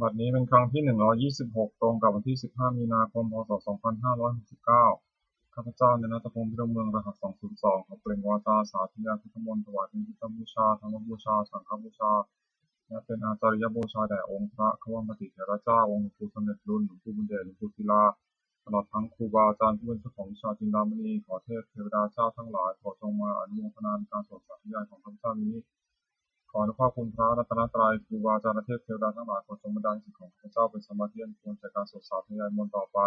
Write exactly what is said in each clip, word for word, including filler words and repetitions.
บัดนี้เป็นครั้งที่ หนึ่งร้อยยี่สิบหก ตรงกับวันที่ สิบห้า มีนาคม พ.ศ. สองพันห้าร้อยหกสิบเก้า ข้าพเจ้า เณรนัตพงษ์ พิรมเมือง รหัส สองศูนย์สอง ขอเปล่งวาจาสาธยายพุทธมนต์ ถวายเป็นพุทธบูชา ธรรมบูชา สังฆบูชา และเป็นอาจาริยบูชาแด่องค์พระควัมปติเถระเจ้า องค์หลวงปู่สำเร็จลุน หลวงปู่บุญเดช หลวงปู่ศิลา ตลอดทั้งครูบาอาจารย์ผู้เป็นเจ้าของวิชาจินดามณี ขอเทพเทวดาเจ้าทั้งหลาย ขอจงมาอนุโมทนาในการสวดสาธยายของข้าพเจ้านี้ ขออนุภาพคุณพระรัตนตรัย ครูบาอาจารย์และเทพเทวดาทั้งหลาย ขอจงบันดาลจิตของข้าพเจ้าเป็นสมาธิอันควรแก่การสวดสาธยายมนต์ต่อไป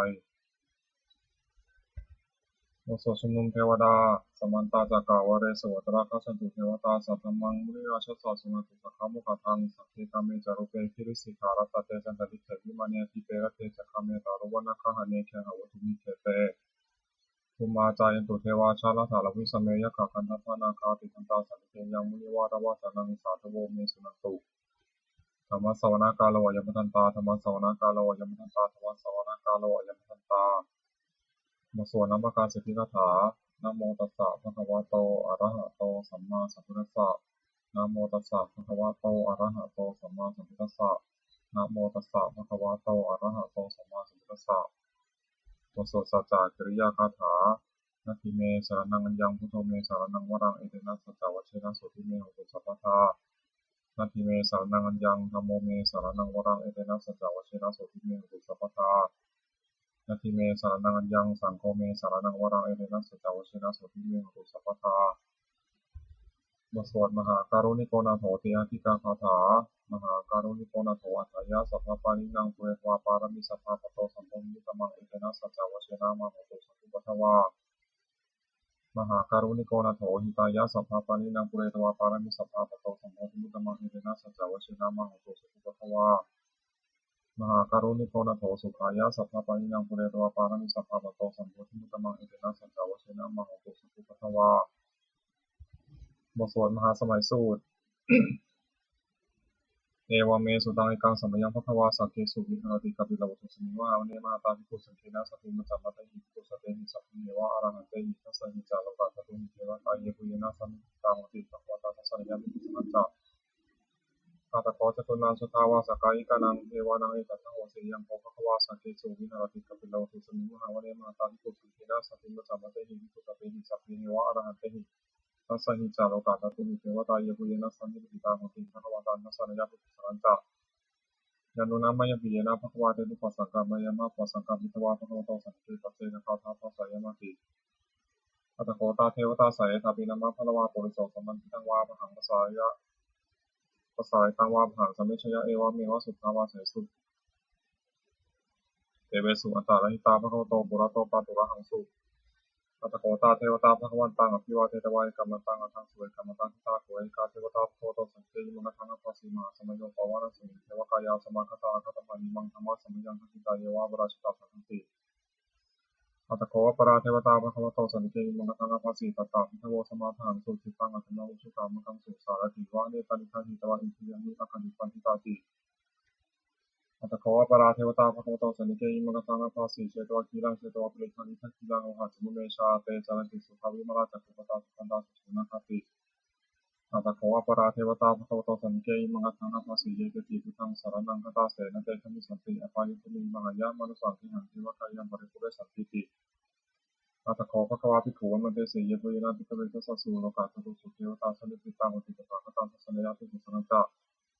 บทสวดชุมนุมเทวดา Samantā cakkavāḷesu atrāgacchantu devatā, saddhammaṃ munirājassa suṇantu saggamokkhadaṃ. Sagge kāme ca rūpe girisikharataṭe cantalikkhe vimāne, dīpe raṭṭhe ca gāme taruvanagahane gehavatthumhi khette, bhummā cāyantu devā jalathalavisame yakkhagandhabbanāgā, tiṭṭhantā santike yaṃ munivaravacanaṃ sādhavo me suṇantu. Dhammassavanakālo ayam bhadantā, dhammassavanakālo ayam bhadantā, dhammassavanakālo ayam bhadantā. บทสวดนมการสิทธิคาถา Namo tassa bhagavato arahato sammāsambuddhassa. Namo tassa bhagavato arahato sammāsambuddhassa. Namo tassa bhagavato arahato sammāsambuddhassa. บทสวดสัจจกิริยาคาถา Natthi me saraṇaṃ aññaṃ, buddho me saraṇaṃ varaṃ, etena saccavajjena sotthi me hotu sabbadā. Natthi me saraṇaṃ aññaṃ, dhammo me saraṇaṃ varaṃ, etena saccavajjena sotthi me hotu sabbadā. Natthi me saraṇaṃ aññaṃ, saṅgho me saraṇaṃ varaṃ, etena saccavajjena sotthi me hotu sabbadā. บทสวดมหาการุณิโกนาโถติอาทิกาคาถา Mahākāruṇiko nātho atthāya sabbapāṇinaṃ, pūretvā pāramī sabbā patto sambodhimuttamaṃ, etena saccavajjena mā hontu sabbupaddavā. Mahākāruṇiko nātho hitāya sabbapāṇinaṃ, pūretvā pāramī sabbā patto sambodhimuttamaṃ, etena saccavajjena mā hontu sabbupaddavā. Mahākāruṇiko nātho sukhāya sabbapāṇinaṃ, pūretvā pāramī sabbā patto sambodhimuttamaṃ, etena saccavajjena mā hontu sabbupaddavā. บทสวดมหาสมัยสูตร Evaṃ me sutaṃ. Ekaṃ samayaṃ bhagavā sakkesu viharati kapilavatthusmiṃ mahāvane mahatā bhikkhusaṅghena saddhiṃ pañcamattehi bhikkhusatehi sabbeheva arahantehi. Dasahi ca lokadhātūhi devatā yebhuyyena sannipatitā honti bhagavantaṃ dassanāya bhikkhusaṅghañca. Atha kho catunnaṃ suddhāvāsakāyikānaṃ devānaṃ etadahosi: Ayaṃ kho bhagavā sakkesu viharati kapilavatthusmiṃ mahāvane mahatā bhikkhusaṅghena saddhiṃ pañcamattehi bhikkhusatehi sabbeheva arahantehi. Dasahi ca lokadhātūhi devatā yebhuyyena sannipatitā honti bhagavantaṃ dassanāya bhikkhusaṅghañca. Yannūna mayampi yena bhagavā tenupasaṅkameyyāma, upasaṅkamitvā bhagavato santike paccekagāthā bhāseyyāmāti. Atha kho tā devatā seyyathāpi nāma balavā puriso sammiñjitaṃ vā bāhaṃ pasāreyya, pasāritaṃ vā bāhaṃ sammiñjeyya, evameva suddhāvāsesu devesu antarahitā bhagavato purato pāturahaṃsu. Atha kho tā devatā bhagavantaṃ abhivādetvā ekamantaṃ aṭṭhaṃsu. Ekamantaṃ ṭhitā kho ekā devatā bhagavato santike imaṃ gāthaṃ abhāsi: Mahāsamayo pavanasmiṃ, devakāyā samāgatā; āgatamha imaṃ dhammasamayaṃ, dakkhitāyeva aparājitasaṅghanti. Atha kho aparā devatā bhagavato santike imaṃ gāthaṃ abhāsi: Tatra bhikkhavo samādahaṃsu, cittaṃ attano ujukamakaṃsu; sārathīva nettāni gahetvā, indriyāni rakkhanti paṇḍitāti. Atha kho aparā devatā bhagavato santike imaṃ gāthaṃ abhāsi: Chetvā khīlaṃ chetvā palighaṃ, indakhīlaṃ ohaccamanejā; te caranti suddhā vimalā, cakkhumatā sudantā susunāgāti. Atha kho aparā devatā bhagavato santike imaṃ gāthaṃ abhāsi: Ye keci buddhaṃ saraṇaṃ gatāse, na te gamissanti apāyabhūmiṃ; pahāya mānusaṃ dehaṃ, devakāyaṃ paripūressantīti. Atha kho bhagavā bhikkhū āmantesi: Yebhuyyena bhikkhave dasasu lokadhātūsu devatā sannipatitā honti tathāgataṃ dassanāya bhikkhusaṅghañca.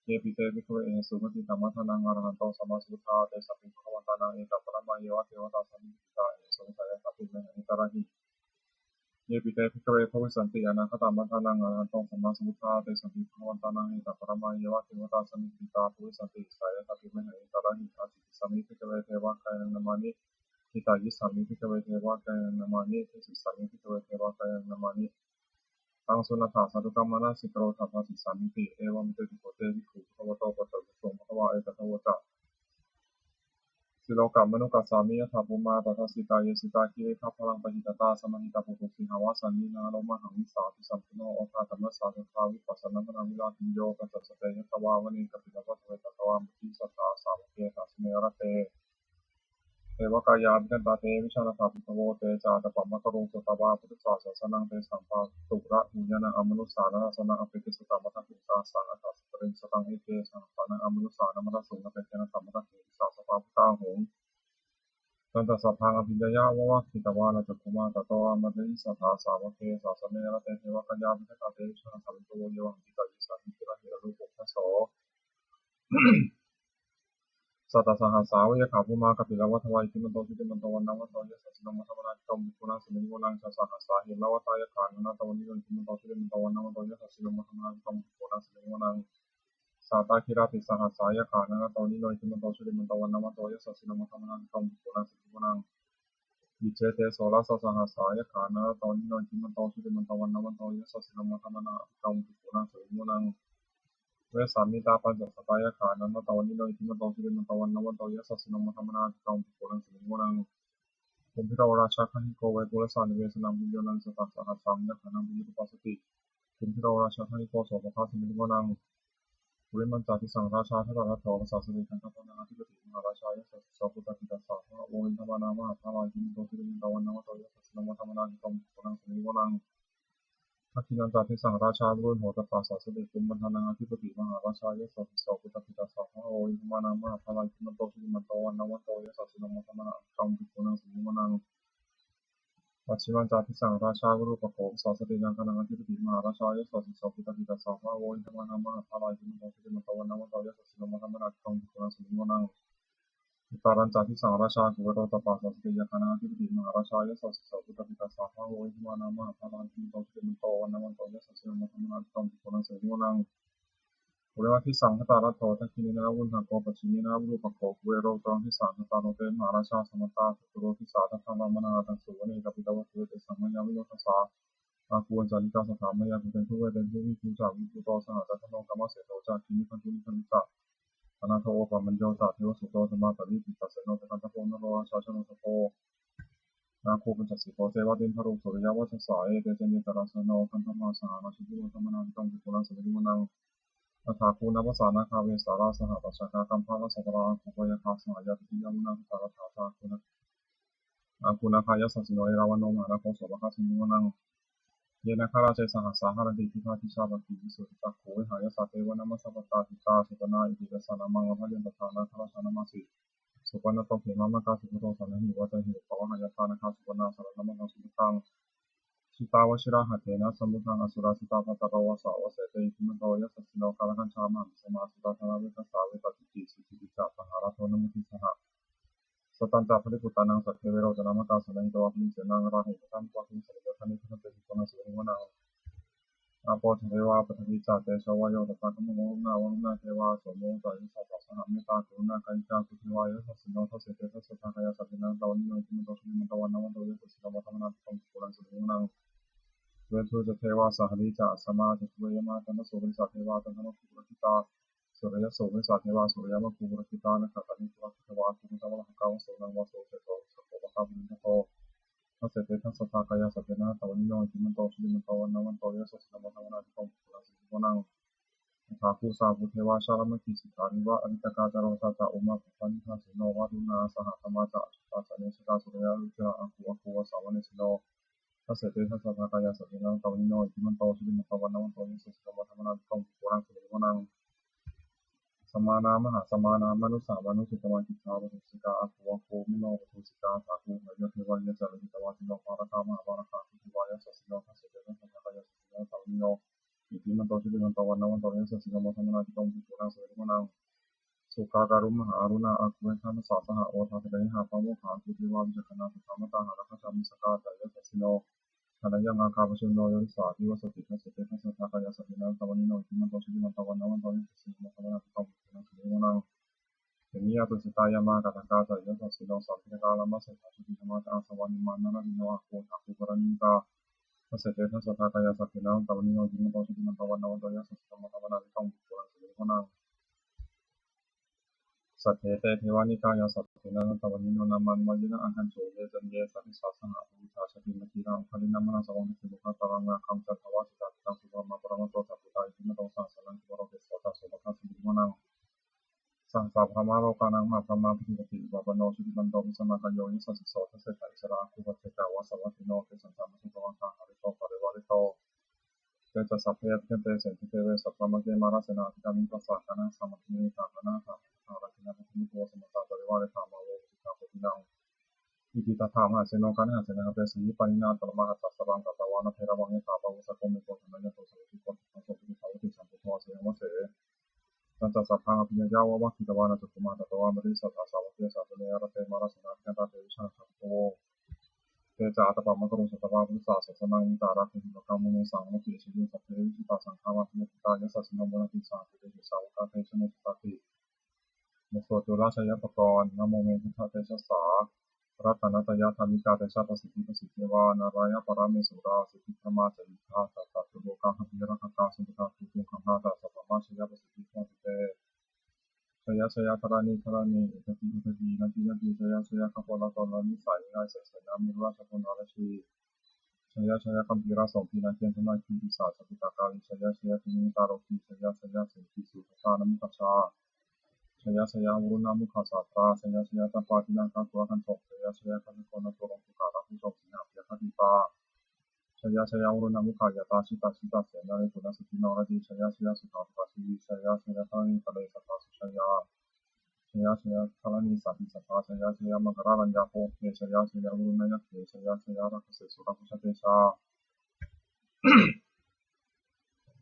Yepi te bhikkhave ahesuṃ atītamaddhānaṃ arahanto sammāsambuddhā, tesampi bhagavantānaṃ etaparamāyeva devatā sannipatitā ahesuṃ, seyyathāpi mayhaṃ etarahi. Yepi te bhikkhave bhavissanti anāgatamaddhānaṃ arahanto sammāsambuddhā, tesampi bhagavantānaṃ etaparamāyeva devatā sannipatitā bhavissanti, seyyathāpi mayhaṃ etarahi. Ācikkhissāmi bhikkhave devakāyānaṃ nāmāni, kittayissāmi bhikkhave devakāyānaṃ nāmāni, desissāmi bhikkhave devakāyānaṃ nāmāni. Taṃ suṇātha sādhukaṃ manasikarotha bhāsissāmīti. Evaṃ bhanteti kho te bhikkhū bhagavato paccassosuṃ. Bhagavā etadavoca: Silokamanukassāmi, yattha bhummā tadassitā; ye sitā girigabbharaṃ, pahitattā samāhitā. Puthū sīhāva sallīnā, lomahaṃsābhisambhuno; odātamanasā suddhā, vippasannamanāvilā. Bhiyyo pañcasate ñatvā, vane kāpilavatthave; tato āmantayi satthā, sāvake sāsane rate. devakāyā abhikkantā, te vijānātha bhikkhavo. Te ca ātappamakaruṃ, sutvā buddhassa sāsanaṃ. Tesampāturahu ñāṇaṃ, amanussāna dassanaṃ. Appeke satamaddakkhuṃ, sahassaṃ atha sattariṃ. Sataṃ eke sahassānaṃ, amanussānamaddasuṃ. Appekenantamaddakkhuṃ, disā sabbā phuṭā ahuṃ. Tañca sabbaṃ abhiññāya, vavakkhitvāna cakkhumā. Tato āmantayi satthā, sāvake sāsane rate. Devakāyā abhikkantā, te vijānātha bhikkhavo. Ye vohaṃ kittayissāmi, girāhi anupubbaso. Sattasahassā va yakkhā, bhummā kāpilavatthavā. Iddhimanto jutimanto, vaṇṇavanto yasassino. Modamānā abhikkāmuṃ, bhikkhūnaṃ samitiṃ vanaṃ. Chasahassā hemavatā, yakkhā nānattavaṇṇino. Iddhimanto jutimanto, vaṇṇavanto yasassino. Modamānā abhikkāmuṃ, bhikkhūnaṃ samitiṃ vanaṃ. Sātāgirā tisahassā, yakkhā nānattavaṇṇino. Iddhimanto jutimanto, vaṇṇavanto yasassino. Modamānā abhikkāmuṃ, bhikkhūnaṃ samitiṃ vanaṃ. Iccete soḷasasahassā, yakkhā nānattavaṇṇino. Iddhimanto jutimanto, vaṇṇavanto yasassino. Modamānā abhikkāmuṃ, bhikkhūnaṃ samitiṃ vanaṃ. Vessāmittā pañcasatā, yakkhā nānattavaṇṇino. Iddhimanto jutimanto, vaṇṇavanto yasassino. Modamānā abhikkāmuṃ, bhikkhūnaṃ samitiṃ vanaṃ. Kumbhīro rājagahiko, vepullassa nivesanaṃ. Bhiyyo naṃ satasahassaṃ, yakkhānaṃ payirupāsati. Kumbhīro rājagahiko, sopāga samitiṃ vanaṃ. Purimañca disaṃ rājā, dhataraṭṭho pasāsati. Gandhabbānaṃ ādhipati, mahārājā yasassi so. Puttāpi tassa bahavo, indanāmā mahabbalā. Iddhimanto jutimanto, vaṇṇavanto yasassino. Modamānā abhikkāmuṃ, bhikkhūnaṃ samitiṃ vanaṃ. Dakkhiṇañca disaṃ rājā, virūḷho tappasāsati. Kumbhaṇḍānaṃ ādhipati, mahārājā yasassi so. Puttāpi tassa bahavo, indanāmā mahabbalā. Iddhimanto jutimanto, vaṇṇavanto yasassino. Modamānā abhikkāmuṃ, bhikkhūnaṃ samitiṃ vanaṃ. Pacchimañca disaṃ rājā, virūpakkho pasāsati. Nāgānaṃ ādhipati, mahārājā yasassi so. Puttāpi tassa bahavo, indanāmā mahabbalā. Iddhimanto jutimanto, vaṇṇavanto yasassino. Modamānā abhikkāmuṃ, bhikkhūnaṃ samitiṃ vanaṃ. Uttarañca disaṃ rājā, kuvero tappasāsati. Yakkhānaṃ ādhipati, mahārājā yasassi so. Puttāpi tassa bahavo, indanāmā mahabbalā. Iddhimanto jutimanto, vaṇṇavanto yasassino. Modamānā abhikkāmuṃ, bhikkhūnaṃ samitiṃ vanaṃ. Purimaṃ disaṃ dhataraṭṭho, dakkhiṇena virūḷhako. Pacchimena virūpakkho, kuvero uttaraṃ disaṃ. Cattāro te mahārājā, samantā caturo disā. Daddallamānā aṭṭhaṃsu, vane kāpilavatthave. Tesaṃ māyāvino dāsā, āgū vañcanikā saṭhā. Māyā kuṭeṇḍu veṭeṇḍu, viṭū ca viṭuṭo saha. Candano kāmaseṭṭho ca, kinnughaṇḍu nighaṇḍu ca. Panādo opamañño ca, devasūto ca mātali. Cittaseno ca gandhabbo, naḷo rājā janosabho. Nāgo pañcasikho ceva, timbarū suriyavacchasā. Ete caññe ca rājāno, gandhabbā saha rājubhi. Modamānā abhikkāmuṃ, bhikkhūnaṃ samitiṃ vanaṃ. Athāgū nābhasā nāgā, vesālā saha tacchakā. Kambalassatarā āgū, pāyāgā saha ñātibhi. Yāmunā dhataraṭṭhā ca, āgū nāgā yasassino. Erāvaṇo mahānāgo, sopāga samitiṃ vanaṃ. Ye nāgarāje sahasā haranti, dibbā dijā pakkhi visuddhacakkhū. Vehāyasā te vanamajjhapattā, citrā supaṇṇā iti tesa nāmaṃ. Abhayantadā nāgarājānamāsi, supaṇṇato khemamakā. Suggāto saṇhāhi vācāhi upavhayantā, nāgā supaṇṇā saraṇamakaṃsu buddhaṃ. Jitā vajirahatthena, samuddaṃ asurā sitā. Bhātaro vāsavassete, iddhimanto yasassino. Kālakañjā mahābhismā, cittā dhāraveghasā. Vepacitti sucitti ca, pahārādo namucī saha. Satañca baliputtānaṃ, sabbe verocanāmakā. Sannayhitvā baliṃ senaṃ, rāhubhaddamupāgamuṃ. Sannayodāni bhaddante, bhikkhūnaṃ samitiṃ vanaṃ. Āpo ca devā paṭhavī ca, tejo vāyo tadāgamuṃ. Varuṇā vāruṇā devā, somo ca yasasā saha. Mettākaruṇākāyikā, āgū devā yasassino. Dasete dasadhā kāyā, sabbe nānattavaṇṇino. Iddhimanto jutimanto, vaṇṇavanto yasassino. Modamānā abhikkāmuṃ, bhikkhūnaṃ samitiṃ vanaṃ. Veṇḍū ca devā sahalī ca, asamā ca duve yamā. Candassūpanisā devā, candamāgū purakkhitā. Suriyassūpanisā devā, suriyamāgū purakkhitā. Nakkhattāni purakkhitvā, āgū mandavalāhakā. Vasūnaṃ vāsavo seṭṭho, sakko pāgā purindado. Dasete dasadhā kāyā, sabbe nānattavaṇṇino. Iddhimanto jutimanto, vaṇṇavanto yasassino. Modamānā abhikkāmuṃ, bhikkhūnaṃ samitiṃ vanaṃ. Athāgū sahabhū devā, jalamaggisikhāriva. Ariṭṭhakā ca rojā ca, ummāpupphanibhāsino. Varuṇā sahadhammā ca, accutā ca anejakā. Sūleyyarucirā āgū, āgū vāsavanesino. Dasete dasadhā kāyā, sabbe nānattavaṇṇino. Iddhimanto jutimanto, vaṇṇavanto yasassino. Modamānā abhikkāmuṃ, bhikkhūnaṃ samitiṃ vanaṃ. Samānā mahāsamānā, mānusā mānusuttamā. Khiḍḍāpadūsikā āgū, āgū manopadūsikā. Athāgū harayo devā, ye ca lohitavāsino. Pāragā mahāpāragā, āgū devā yasassino. Dasete dasadhā kāyā, sabbe nānattavaṇṇino. Iddhimanto jutimanto, vaṇṇavanto yasassino. Modamānā abhikkāmuṃ, bhikkhūnaṃ samitiṃ vanaṃ. Sukkā karumhā aruṇā, āgū veghanasā saha. Odātagayhā pāmokkhā, āgū devā vicakkhaṇā. Sadāmattā hāragajā, missakā ca yasassino. Thanayaṃ āgā pajjunno, yo disā abhivassati. Dasete dasadhā kāyā, sabbe nānattavaṇṇino. Iddhimanto jutimanto, vaṇṇavanto yasassino. Modamānā abhikkāmuṃ, bhikkhūnaṃ samitiṃ vanaṃ. Janeyya tusitā yāmā, kaṭṭhakā ca yasassino. Sāvakā lāmaseṭṭhā, jotināmā ca āsavā. Nimmānaratino āgū, athāgū paranimmitā. Dasete dasadhā kāyā, sabbe nānattavaṇṇino. Iddhimanto jutimanto, vaṇṇavanto yasassino. Modamānā abhikkāmuṃ, bhikkhūnaṃ samitiṃ vanaṃ. Saṭṭhete devanikāyā, sabbe nānattavaṇṇino. Nāmanvayena āgañchuṃ, ye caññe sadisā saha. Dvādasaṭṭhānaṃ jātimakkhīlaṃ, pāṇinā māraṃ saraṃ. Dakkhemoghataraṃ nāgaṃ, candaṃva asitātitaṃ. Subrahmā paramatto ca, puttā iddhimato saha. Sanaṅkumāro tisso ca, sopāga samitiṃ vanaṃ. Saha brahmalokānaṃ mahābrahmābhitiṭṭhati. Upapanno jutimanto bhismākāyo yasassi so. Dasettha issarā āgū paccekavasavattino. Tesañca majjhato oghatiṭṭhā hārito parivārito. Te ca sabbe abhikkante sainde deve sabrahmake. Mārasenā abhikkāmi bhikkhavo sāvakā saha dakkhiṇā. Gandhabbānaṃ āgū devā saha rājāno. Samantā parivāretha mā vo muñcittha koci naṃ. Iti tattha mahāseno kaṇhasenaṃ apesayi pāṇinā talamāhacca saraṃ katvāna bheravaṃ. Yathā pāvussako megho thanayanto savijjuko. Tadā so paccudāvatti saṅkuddho asayaṃvase. Tañca sabbaṃ abhiññāya vavakkhitvāna cakkhumā tato āmantayi satthā sāvake sāsane rate. Mārasenā abhikkantā te vijānātha bhikkhavo. Te ca ātappamakaruṃ sutvā buddhassa sāsanaṃ. Vītarāgehi pakkāmuṃ nesaṃ vaḍḍhuṃ iccheyuṃ. Sabbe vijitasaṅgāmā bhayātītā yasassino. Modantī saha sirīhi sāvakā te janesutāti. บทสวดจุลชัยปกรณ์ Namo me buddhatejasā. Ratanattayadhammikā tejapasiddhi pasīdevā. Nārāyaparamesurā siddhibrahmā ca indā ca catulokā gambhīrakkhakā samuddā bhūtuṃ gaṇhā ca sabrahmajayapasiddhi bhavantu te. Jaya jaya dharaṇi dharaṇī udadhi udadhī nadi nadī. Jaya jaya gaganatalanisaya nirayasayasayasayā merurājabalanārajī. Jaya jaya gambhīrasombhī nāgendanāgī pisācabhūtakālī. Jaya jaya tiṇṇannarogī. Jaya jaya siddhisun dānamukhajā. Jaya jaya varuṇamukhasātrā. Jaya jaya campādināgakulagantho. Jaya jaya gajjagonnaturaṅgakarakuṭaṃ sīhabyagghadīpā. Jaya jaya varuṇamukhayātrā. Jita jita senārī puna suddhi naradī. Jaya jaya suddhā suddhā jīvī. Jaya jaya dharaṇītale sadā sujayā. Jaya jaya dharaṇī sāntī sadā. Jaya jaya maṅkararājayakkhe. Jaya jaya varuṇayakkhe. Jaya jaya rakkhase surabhujatejā.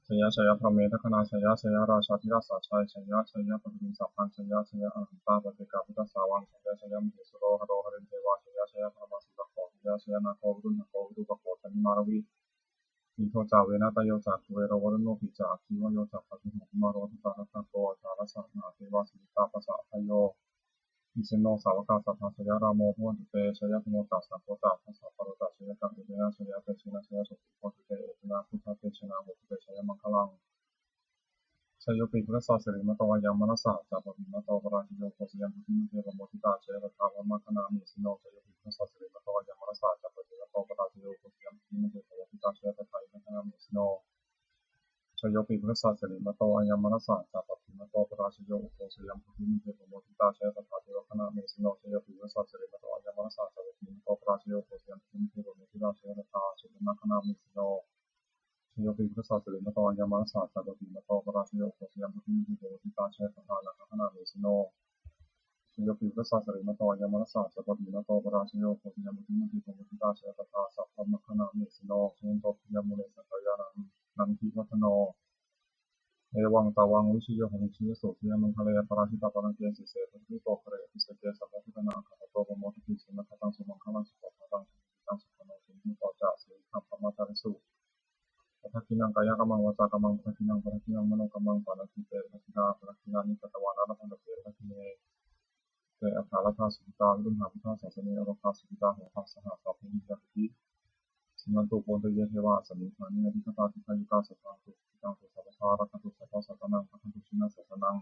Jaya jaya brahmendagaṇā. Jaya jaya rājādhirājasājjaya. Jaya jaya paṭhaviṃ sabbaṃ. Jaya jaya arahantā paccekabuddhasāvaṃ. Jaya jaya mahesuro haro harindevā. Jaya jaya brahmā surakkho. Jaya jaya nāgo viruḷhako virūpakkho candimā ravi. Indo ca venateyyo ca kuvero varuṇopi ca. Aggi vāyo ca pājuṇho kumāro dhataraṭṭhako. Aṭṭhārasa mahādevā siddhitāpasa-ādayo. Isino sāvakā sabbā jaya rāmo bhavantu te. Jaya dhammo ca saṅgho ca dasapālo ca jayakaṃ. Etena jayatejena jayasotthī bhavantu te. Etena buddhatejena hotu te jayamaṅgalaṃ. Jayopi buddhassa sirīmato ayaṃ mārassa ca pāpimato parājayo. Ugghosayuṃ bodhimaṇḍe pamoditā jaya tadā brahmagaṇā mahesino. Jayopi buddhassa sirīmato ayaṃ mārassa ca pāpimato parājayo. Ugghosayuṃ bodhimaṇḍe pamoditā jaya tadā indagaṇā mahesino. Jayopi buddhassa sirīmato ayaṃ mārassa ca pāpimato parājayo. Ugghosayuṃ bodhimaṇḍe pamoditā jaya tadā devagaṇā mahesino. Jayopi buddhassa sirīmato ayaṃ mārassa ca pāpimato parājayo. Ugghosayuṃ bodhimaṇḍe pamoditā jaya tadā supaṇṇagaṇā mahesino. Jayopi buddhassa sirīmato ayaṃ mārassa ca pāpimato parājayo. Ugghosayuṃ bodhimaṇḍe pamoditā jaya tadā nāgagaṇā mahesino. Jayopi buddhassa sirīmato ayaṃ mārassa ca pāpimato parājayo. Ugghosayuṃ bodhimaṇḍe pamoditā jaya tadā sabrahmagaṇā mahesino. Jayanto bodhiyā mūle sakyānaṃ nandivaḍḍhano. Evaṃ tvaṃ vijayo hohi jayassu jayamaṅgale. Aparājitapallaṅke sīse paṭhavipokkhare abhiseke sabbabuddhānaṃ aggappatto pamodati. Sunakkhattaṃ sumaṅgalaṃ supabhātaṃ suhuṭṭhitaṃ sukhaṇo sumuhutto ca suyiṭṭhaṃ brahmacārisu. Padakkhiṇaṃ kāyakammaṃ vācākammaṃ padakkhiṇaṃ padakkhiṇaṃ manokammaṃ paṇidhī te padakkhiṇāni katvāna labhantatthe padakkhiṇe. Te atthaladdhā sukhitā viruḷhā buddhasāsane arogā sukhitā hotha saha sabbehi ñātibhi. Suṇantu bhonto ye devā asmiṃ ṭhāne adhigatā dīghāyukā sadā hontu sukhitā hontu sabbadā rakkhantu sabbasattānaṃ rakkhantu jinasāsanaṃ.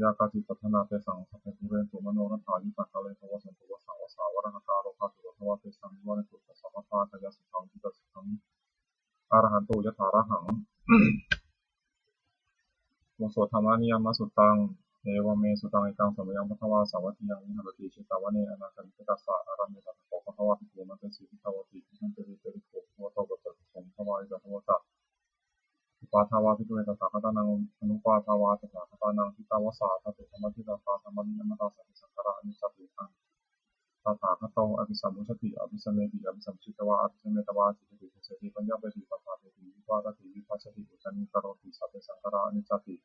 Yā kāci patthanā tesaṃ sabbe pūrentu manorathā yuttakāle pavassantu vassaṃ vassā valāhakā rogā cupaddavā tesaṃ nivārentu ca sabbadā kāyasukhaṃ cittasukhaṃ arahantu yathārahaṃ. บทสวด Dhammaniyāmasuttaṃ. Evaṃ me sutaṃ. Ekaṃ samayaṃ bhagavā sāvatthiyaṃ viharati jetavane anāthapiṇḍikassa ārāme. Tato kho bhagavā bhikkhū āmantesi bhikkhavoti. Bhadanteti te bhikkhū bhagavato paccassosuṃ. Dhammaṃ ācikkhate bhagavatā. Uppādā vā bhikkhave tathāgatānaṃ anuppādā vā tathāgatānaṃ ṭhitā va sā dhātu dhammaṭṭhitatā dhammaniyāmatā sabbe saṅkhārā aniccāti. Tathāgato abhisambujjhati abhisameti abhisambujjhitvā abhisametvā ācikkhati deseti paññapeti paṭṭhapeti vivarati vibhajati uttānīkaroti sabbe saṅkhārā aniccāti.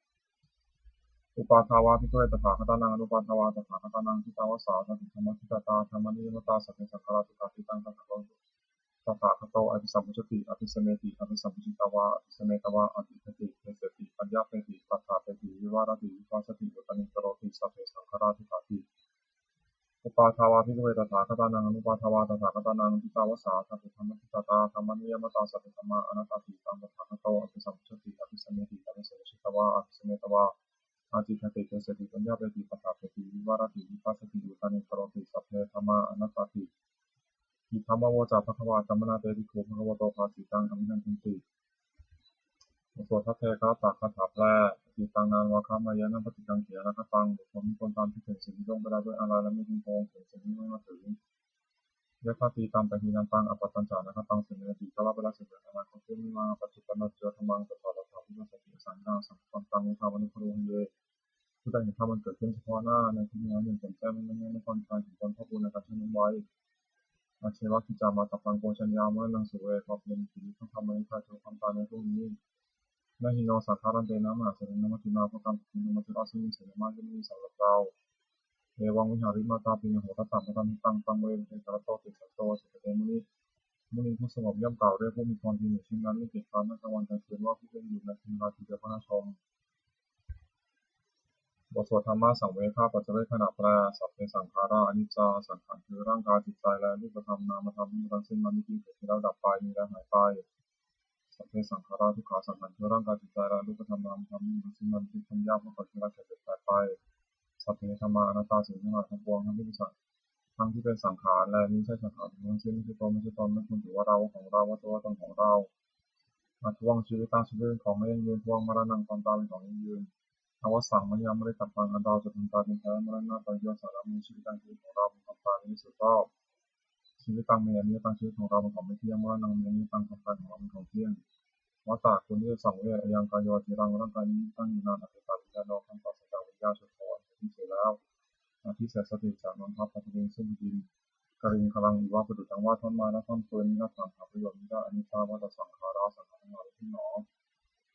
Uppādā vā bhikkhave tathāgatānaṃ anuppādā vā tathāgatānaṃ ṭhitā va sā dhātu dhammaṭṭhitatā dhammaniyāmatā sabbe saṅkhārā dukkhāti. Taṃ tathāgato tathāgato abhisambujjhati abhisameti abhisambujjhitvā abhisametvā ācikkhati deseti paññapeti paṭṭhapeti vivarati vibhajati uttānīkaroti sabbe saṅkhārā dukkhāti. Uppādā vā bhikkhave tathāgatānaṃ anuppādā vā tathāgatānaṃ ṭhitā va sā dhātu dhammaṭṭhitatā dhammaniyāmatā sabbe dhammā anattāti. Taṃ tathāgato abhisambujjhati abhisameti abhisambujjhitvā abhisametvā ācikkhati deseti paññapeti paṭṭhapeti vivarati vibhajati uttānīkaroti sabbe dhammā anattāti. Idamavoca bhagavā. Attamanā te bhikkhū bhagavato bhāsitaṃ abhinandunti. บทสวดภัทเทกรัตตคาถาแปล Cittaṃ nānvāgameyya na paṭikaṅkhe anāgataṃ. บุคคลไม่ควรตามคิดถึงสิ่งที่ล่วงไปแล้วด้วยอาลัย และไม่พึงพะวงถึงสิ่งที่ยังไม่มาถึง Yadatītampahīnantaṃ appattañca anāgataṃ. สิ่งในอดีตก็ละไปแล้ว สิ่งในอนาคตก็ไม่มา Paccuppannañca dhammā tattha tattha vipassati, asaṃhiraṃ asaṅkhātaṃ yatha vane phuṭṭhū vihaye. ผู้ใดเห็นธรรมอันเกิดขึ้นเฉพาะหน้าในที่นี้แล้ว อย่างแจ่มแจ้ง ไม่ง่อนแง่นไม่คลอนแคลน เห็นควรพอกพูนในการเช่นนั้นไว้ Ajjeva kiccamātappaṃ ko jaññā maraṇaṃ suve. ความเพียรเป็นกิจที่ต้องทำ ไม่ให้พลาด จะรู้ความตายในพรุ่งนี้ Na hi no saṅgarantena mahāsenena maggimhā bhātā. การปฏิบัติธรรม ไม่มีสำหรับเรา Evaṃ vihārimātāpiṃ ahorattamatanditaṃ taṃ ve bhaddekarattoti santo ācikkhate muni. มุนีผู้สงบย่อมกล่าวเรียกผู้มีความเพียรอยู่เช่นนั้น ไม่เกียจคร้านทั้งกลางวันกลางคืน ว่าผู้เพียรอยู่ในเวลาทีเดียวก็น่าชม บทสวดธรรมสังเวคปัจจเวกขณะแปล Sabbe saṅkhārā aniccā. สังขารคือร่างกายจิตใจและรูปธรรมนามธรรม ทั้งหมดทั้งสิ้นมันไม่เที่ยง เกิดขึ้นแล้วดับไป มีแล้วหายไป Sabbe saṅkhārā dukkhā. สังขารคือร่างกายจิตใจและรูปธรรมนามธรรม ทั้งหมดทั้งสิ้นมันเป็นทุกข์ทนยาก เพราะเกิดขึ้นแล้วแก่เจ็บตายไป Sabbe dhammā anattā. สิ่งทั้งหลายทั้งปวง ทั้งที่เป็นสัง ทั้งที่เป็นสังขารและมิใช่สังขาร ทั้งสิ้นไม่ใช่ตน ไม่ใช่ตน ไม่ควรถือว่าเรา ว่าของเรา ว่าตัว ว่าตนของเรา Addhuvaṃ jīvitaṃ. ชีวิตเป็นของไม่ยั่งยืน Dhuvaṃ maraṇaṃ. ความตายเป็นของยั่งยืน Avassaṃ mayā maritabbaṃ. อันเราจะพึงตายเป็นแท้ Maraṇapariyosānaṃ. Jīvitaṃ. ชีวิตของเราเป็นความตายในที่สุดรอบ Jīvitaṃ me aniyataṃ. ชีวิตของเราเป็นของไม่เที่ยง Maraṇaṃ me aniyataṃ. ความตายของเราเป็นของเที่ยง Vata. ควรที่จะสังเวช Ayaṃ kāyo aciraṃ. ร่างกายนี้ไม่ตั้งอยู่นาน Apetaviññāṇo. ครั้นปราศจากวิญญาณ Choḍḍho. อันเป็นที่เสียแล้ว Adhisessati. จะนอนทับ Paṭhaviṃ. ซึ่งแผ่นดิน Kaliṅgaraṃ iva. ประดุจดังว่าท่อนไม้และท่อนฟืน Niratthaṃ. หาประโยชน์มิได้ Anittā vata saṅkhārā. สังขารทั้งหลายไม่เที่ยงหนอ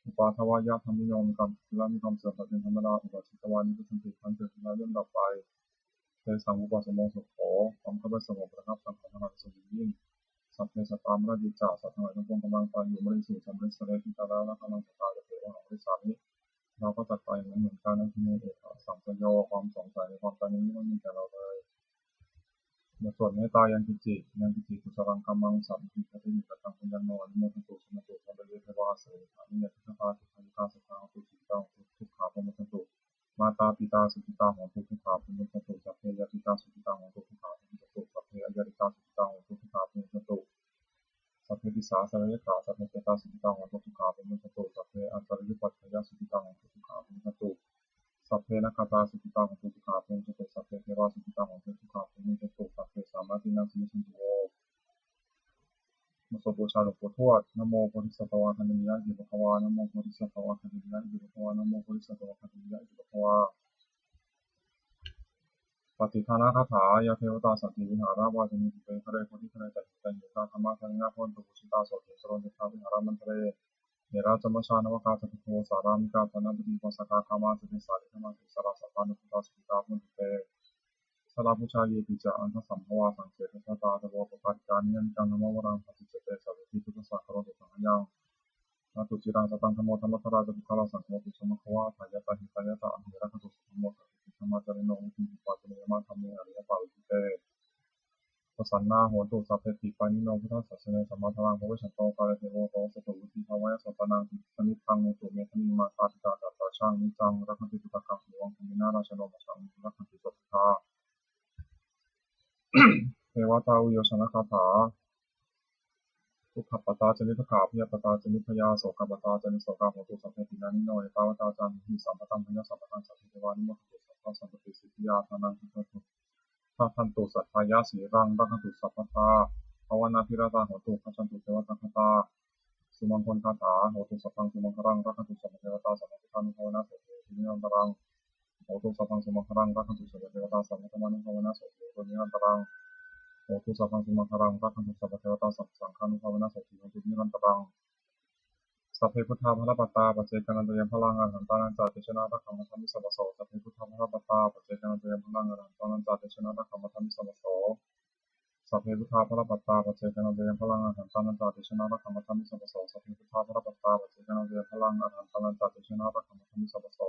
Uppādavayadhammino. มีความเกิดขึ้นแล้วมีความเสื่อมไปเป็นธรรมดา Uppajjitvā nirujjhanti. ครั้นเกิดขึ้นแล้วย่อมดับไป Tesaṃ vūpasamo sukho. ความเข้าไปสงบระงับสังขารทั้งหลายเป็นสุขอย่างยิ่ง Sabbe sattā maranti ca. สัตว์ทั้งหลายทั้งปวงกำลังตายอยู่ Mariṃsu ca marissare. ที่ตายแล้ว Rakkhaṇaṃ sattā ca devā. หาก marissāmi เราก็จักตายอย่างนั้นเหมือนกัน Natthi me ettha saṃsayo. ความสงสัยในความตายนี้ไม่มีแก่เราเลย บทสวดเมตตา Yaṃ kiñci, yaṃ kiñci kusalaṃ kammaṃ sabbehi katehi kattaṃ puññaṃ no anumodantu, suṇantu bhonto ye devā asmiṃ ṭhāne adhigatā, dukkhayugā sattā hontu, sukhitā hontu, dukkhā pamuccantu. Mātā pitā sukhitā hontu, dukkhā pamuccantu. Sabbe ñātikā sukhitā hontu, dukkhā pamuccantu. Sabbe aññātikā sukhitā hontu, dukkhā pamuccantu. Sabbe disā sariyakkhā, sabbe petā sukhitā hontu, dukkhā pamuccantu. Sabbe ācariyupajjhāyā sukhitā hontu, dukkhā pamuccantu. Sabbe nakkhattā sukhitā hontu, dukkhā pamuccantu. Sabbe devā sukhitā hontu, dukkhā pamuccantu. Sabbasampattīnaṃ samijjhantu vo. บทสวดบูชาหลวงปู่ทวด Namo bodhisattvā āgantimāya iti bhagavā. Namo bodhisattvā āgantimāya iti bhagavā. Namo bodhisattvā āgantimāya iti bhagavā. Pattidānagāthā. Yā devatā santi vihāravāsinī, thūpe ghare bodhighare tahiṃ tahiṃ, tā dhammadānena bhavantu pūjitā, sotthiṃ karontedha vihāramaṇḍale. Therā ca majjhā navakā ca bhikkhavo, sārāmikā dānapatī upāsakā, gāmā ca desā nigamā ca issarā, sappāṇabhūtā sukhitā bhavantu te. Jalābujā yepi ca aṇḍasambhavā, saṃsedajātā athavopapātikā, niyyānikaṃ dhammavaraṃ paṭicca te, sabbepi buddhassa karontu saṅkhayaṃ. Ṭhātu ciraṃ sataṃ dhammo, dhammaddharā ca puggalā, saṅgho pūjamāno bhagavā, atthāya ca hitāya ca. Amhe rakkhatu saddhammo, sabbīti dhammacārino, hontu suppāto nirmamā dhamme ariyappavedite. Pasannā hontu sabbepi pāṇino buddhasāsane, sammā dhāraṃ pavecchanto kāle devo pavassatu, vuḍḍhibhāvāya sattānaṃ samiddhaṃ netu medaniṃ. Mātā pitā ca atrajaṃ niccaṃ rakkhanti puttakaṃ, evaṃ dhammena rājāno pajaṃ rakkhanti sabbadā. Devatāuyyojanagāthā. Dukkhappattā ca niddukkhā, bhayappattā ca nibbhayā, sokappattā ca nissokā, hontu sabbepi pāṇino. Ettāvatā ca amhehi sambhataṃ puññasampadaṃ, sabbe devānumodantu sabbasampattisiddhiyā. Dānaṃ dadantu dadantu saddhāya, sīlaṃ rakkhantu sabbadā, bhāvanābhiratā hontu, gacchantu devatāgatā. Sumaṅgalagāthā. Hotu sabbaṃ sumaṅgalaṃ, rakkhantu sabbadevatā, sabbabuddhānubhāvena sotthī hontu nirantaraṃ. Hotu sabbaṃ sumaṅgalaṃ, rakkhantu sabbadevatā, sabbadhammānubhāvena sotthī hontu nirantaraṃ. Hotu sabbaṃ sumaṅgalaṃ, rakkhantu sabbadevatā, sabbasaṅghānubhāvena sotthī hontu nirantaraṃ. Sabbe buddhā balappattā, paccekānañca yaṃ balaṃ, arahantānañca tejena, rakkhaṃ bandhāmi sabbaso. Sabbe buddhā balappattā, paccekānañca yaṃ balaṃ, arahantānañca tejena, rakkhaṃ bandhāmi sabbaso. Sabbe buddhā balappattā, paccekānañca yaṃ balaṃ, arahantānañca tejena, rakkhaṃ bandhāmi sabbaso. Sabbe buddhā balappattā, paccekānañca yaṃ balaṃ, arahantānañca tejena, rakkhaṃ bandhāmi sabbaso.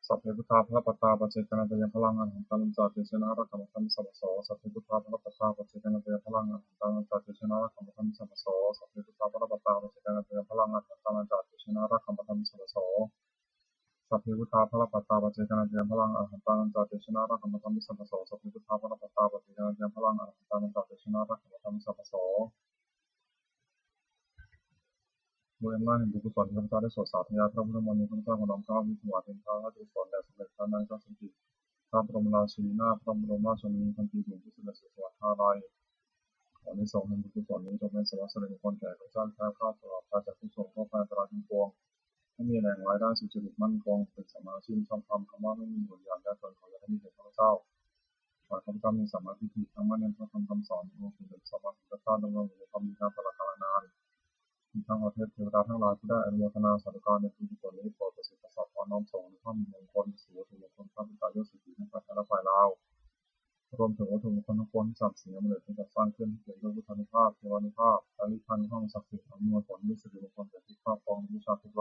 Sabbe buddhā balappattā, paccekānañca yaṃ balaṃ, arahantānañca tejena, rakkhaṃ bandhāmi sabbaso. Sabbe buddhā balappattā, paccekānañca yaṃ balaṃ, arahantānañca tejena, rakkhaṃ bandhāmi sabbaso. Sabbe buddhā balappattā, paccekānañca yaṃ balaṃ, arahantānañca tejena, rakkhaṃ bandhāmi sabbaso. Sabbe buddhā balappattā, paccekānañca yaṃ balaṃ, arahantānañca tejena, rakkhaṃ bandhāmi sabbaso. Sabbe buddhā balappattā, paccekānañca yaṃ balaṃ, arahantānañca tejena, rakkhaṃ bandhāmi sabbaso. ด้วยอำนาจแห่งบุญกุศลที่ข้าพเจ้าได้สวดสาธยายพระพุทธมนต์นี้ ข้าพเจ้าขอน้อมเกล้าอภิถวายเป็นพระราชกุศลแด่สมเด็จพระนางเจ้าสิริกิติ์ พระบรมราชินีนาถ พระบรมราชชนนีพันปีหลวง ผู้เสด็จสู่สวรรคาลัย ขออานิสงส์แห่งบุญกุศลนี้จงเป็นสวัสดิมงคลแก่ข้าพเจ้า แคล้วคลาดปลอดภัยจากทุกข์โศกโรคภัยอันตรายทั้งปวง ให้มีแหล่งรายได้สุจริตมั่นคง เป็นสัมมาอาชีพชอบธรรม คำว่าไม่มีอดอยากยากจนขออย่าได้มีแก่ข้าพเจ้า ขอให้ข้าพเจ้ามีสัมมาทิฏฐิ ตั้งมั่นในพระธรรมคำสอน รวมถึงเป็นสัมมาสัมพุทธเจ้า ดำรงอยู่ในความดีนานตลอดกาลนาน อีกทั้งขอเทพเทวดาทั้งหลายผู้ได้อนุโมทนาสาธุการในบุญกุศลนี้ โปรดประสิทธิ์ประสาทพรน้อมส่งในพระมงคลสู่วัตถุมงคลพระปิดตายอดเศรษฐีทั้งฝ่ายไทยและฝ่ายลาว รวมถึงวัตถุมงคลทั้งปวงที่สามสิ่งอันประเสริฐที่จัดสร้างขึ้น เปี่ยมด้วยพุทธานุภาพ เทวานุภาพ และฤทธานุภาพศักดิ์สิทธิ์ อำนวยผลด้วยสิริมงคลแก่ผู้ครอบครองบูชาทุก